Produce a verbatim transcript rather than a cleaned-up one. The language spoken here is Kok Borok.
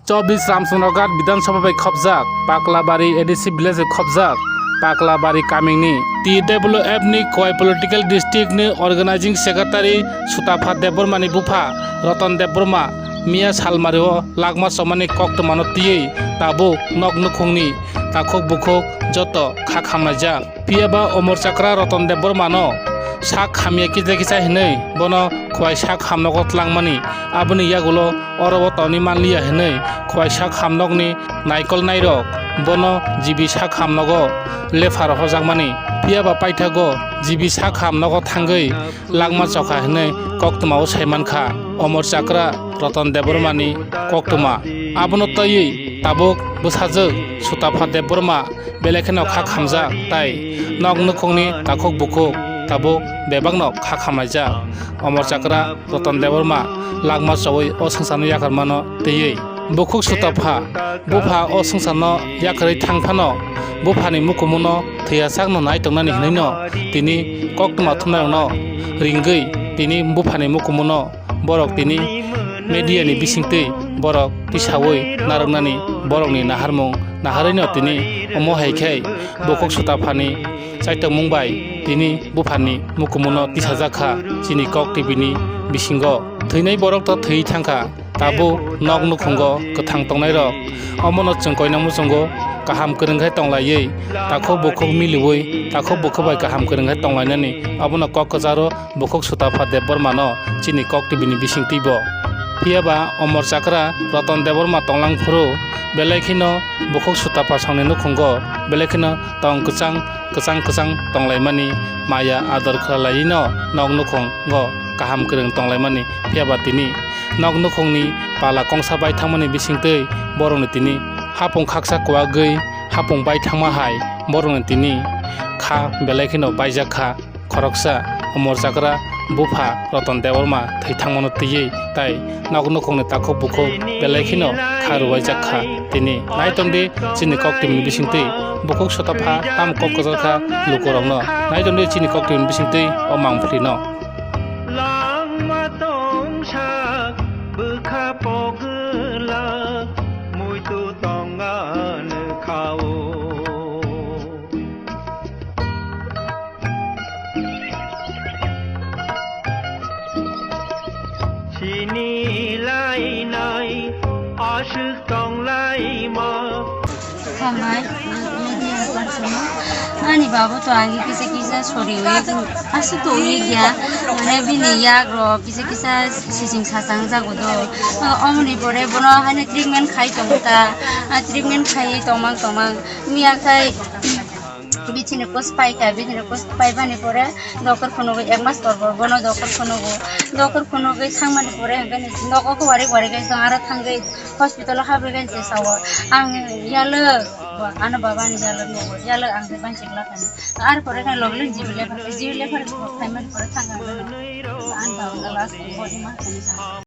Chobbish Ramchandraghat Bidhan Sabha bai khopjak Paklabari A D C village bai khopjak Paklabari kamini T W F ni Khowai political district ni organizing secretary Sutapha Debbarma ni bupha Ratan Debbarma miya salmari o langma chomani koktwma no twiwi tabuk nok nukhung ni takhuk bukhuk joto kha khamlaijak. Phiya ba Omor Chakra Ratan Debbarma no sak hamya kisa kisa hinwi bono Khowai sak hamnogo tlangmani, aboni yagulo oro o tonwi manliya hinwi Khowai sak hamnokni naikol nairok bono G B sak hamnogo lepha rohorjakmani. Phiya ba paithago G B sak hamnogo thangwi langma chokha hinwi koktwma o sai mankha Omor Chakra Ratan Debbarma ni koktwma. Abono twiwi tabuk bwsajwk Sutapha Debbarma belai kheno kha khamjak tai nok nukhungni takhuk bukhuk tabuk bebakno kha khamlaijak. Omor Chakra Ratan Debbarma langma chowi o swngcharno yakarmano twiwi bukhuk Sutapha bupha o swngcharno yakarwi thang phano buphani mukumuno thwiya sakno nai tongnani hinwino tini koktwma thumnairokno ringwi tini buphani mukumuno borok tini media ni bisingtwi borok tisawi narwknani borokni naharmung naharwino tini omo hai khe bukhuk Sutaphani chaitokmung bai tini buphani mukumuno tisajak kha chini Kok T V ni bisingo. Thwinai borok ta thwi thang kha, tabuk nok nukhungo kwthang tongnairok. Omono chwng koinai muchungo kaham kwrwng khe tonglaiwi, takhuk bukhuk miliwi, takhuk bukhuk bai kaham kwrwng khe tonglainani obono kok kwcharo bukhuk Sutapha Debbarmano chini Kok T V ni bisingtwi bo. Phiya ba Omor Chakra Ratan Debbarma tonglang phuru belai kheno bukhuk Sutapha songni nukhungo belai kheno tong kwchang kwchang kwchang tonglaimani, maya ador khlailaino nok nukhungo kaham kwrwng tonglaimani. Phiya ba tini nok nukhungni pala kongsa bai thangmani bisingtwi borokni tini hapung khaksa kuwagwi hapung bai thangma hai borokni tini kha belai kheno baijak kha. Khoroksa Omor Chakra bupha Ratan Debbarma thwi thangmano twiwi tai nok nukhungni takhuk bukhuk belai kheno kha rwbaijak kha. Tini nai tongdi chini Kok T V ni bisingtwi bukhuk Sutapha tamo kok kwchar kha lukurokno. Nai tongdi chini Kok T V ni bisingtwi o mangphlino. Langma tongsak bwkha pogwlak muitu tongani khao. Sini lainai aswk tonglaima. Hambai, media person. Ani babu to agi kisa kisa sori ui, aswk to ui gya. Mane bini yak ro kisa kisa sising sasang jago do. Omoni pore bono haino treatment khai tongo ta. Ah, treatment khai tongmang tongmang. Miya khai Bithini post paikha, bithini post paibani pore doctor phunugwi ek mas por por bono doctor phunugo. Doctor phunugwi thangmani pore hwnkhe nogo khe warik warik khe chwng aro thangwi hospital o habwi khe se sao, "Ang yalwk, ano baba ani yalwk nogo, yalwk ang khe banchi glak," hwnwi. Ar pore khe logi logi G B lephar, G B lephar phaimani pore thang ang ani baba last body ma thangwi thang.